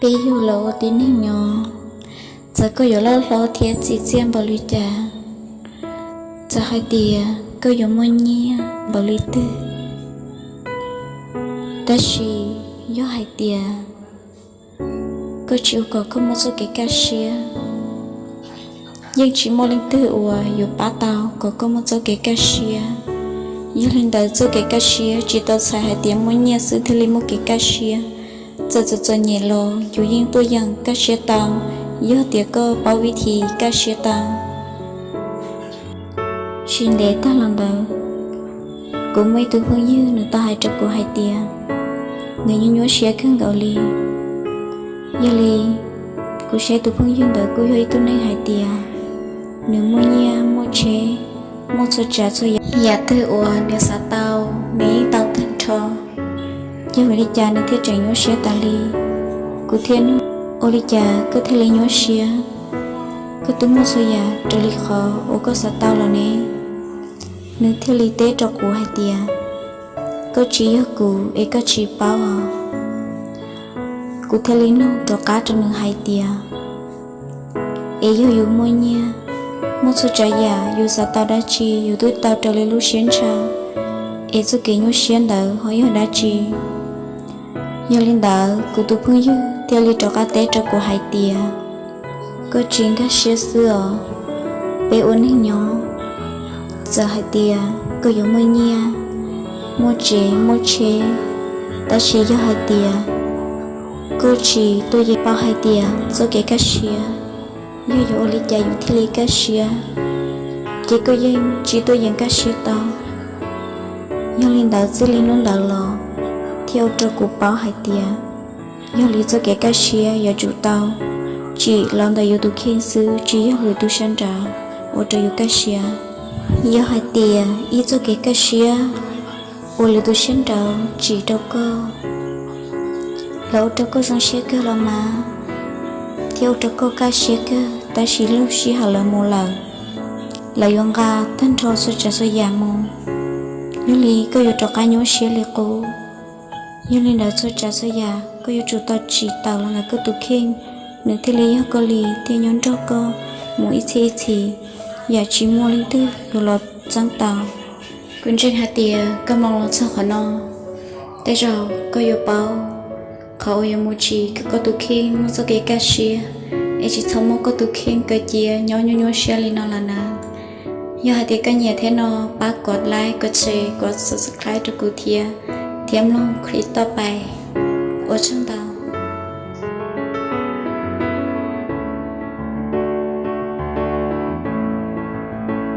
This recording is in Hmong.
Peb yug los ua tib neeg nyob, txawm koj yuav loj hlob thiab txim txiaj npaum li cas, txawm hais tias koj yuav muaj nyiaj npaum li twg, tab sis yog hais tias koj tsis ua kom koj muaj txoj kev kaj siab, yeej tsis muaj leej twg uas yuav pab tau kom koj muaj txoj kev kaj siab. Yog li ntawd txoj kev kaj siab tsis tau txhais hais tias muaj nyiaj xwb thiaj li muaj kev kaj siab. Txawm txom txom nyem los yus yeej tuaj yeem kaj siab tau, yog tias koj paub vib thib kaj siab tau. Tsis ntev tag los ntawd, kuv muaj ib tug phooj ywg nws tau hais rau kuv hais tias nws nyuaj nyuaj siab kawg nkaus li. Yog li, kuv saib tus phooj ywg ntawd kuj yog ib tug neeg hais tias nws muaj nyiaj muaj tsheb, muaj txhua tsav txhua yam, yam twg uas nws xav tau nws yeej tau tag nrho. Yog vim li cas nws thiaj tseem nyuaj siab tas li? Kuv thiaj nug, ua li cas koj thiaj li nyuaj siab? Koj twb muaj txhua yam raws li qhov uas koj xav tau los ne. Nws thiaj li teb rau kuv hais tias, koj tsis yog kuv es koj tsis paub os. Kuv thiaj li nug rov qab rau nws hais tias, es yog yus muaj nyiaj, muaj txhua tsav yam, yus xav tau dab tsi yus twb tau raws li lub siab ntshaw, es txoj kev nyuaj siab ntawd ho yog dab tsi? Yog li ntawd kuv tus phooj ywg thiaj li rov qab teb rau kuv hais tias, koj tsis nkag siab xwb os. Peb ua neeg nyob, txawm hais tias koj yuav muaj nyiaj, muaj tsev muaj tsheb, tab sis yog hais tias koj tsis tuaj yeem paub hais tias txoj kev kaj siab yog yuav ua li cas yus thiaj li kaj siab, ces koj yeej tsis tuaj yeem kaj siab tau. Yog li ntawd txij li hnub ntawd los thiaj ua rau kuv paub hais tias, yog li txoj kev kaj siab yuav tsum tau tsim los ntawm yus tus kheej xwb, tsis yog lwm tus sab nraud ua rau yus kaj siab. Yog hais tias ib txoj kev kaj siab uas lwm tus sab nraud tsim rau koj los ua rau koj zoo siab kawg los mas, thiab ua rau koj kaj siab kawg, tab sis lub sij hawm lawv mus lawm, lawv yuav nqa tag nrho txhua tsav txhua yam mus. Yog li koj yuav rov qab nyuaj siab li qub. Yog li ntawd txhua tsav txhua yam koj yuav tsum tau tsim tawm los ntawm koj tus kheej, nws thiaj li yog koj li thiaj nyob nrog koj mus ib txhiab ib txhis, yam tsis muaj leej twg yuav los txeeb tau. Kuv ntseeg hais tias koj mloog los txog qhov no, tej zaum koj yuav paub qhov uas yuav mus tsim kom koj tus kheej muaj txoj kev kaj siab, es tsis txhob muab koj tus kheej kaw cia nyob nyuaj nyuaj siab li no lawm na. Yog hais tias koj nyiam thiab no, pab kov like, kov share, kov subscribe rau kuv thiab, thiab mloog clip tom pais. Ua tsaug ntau.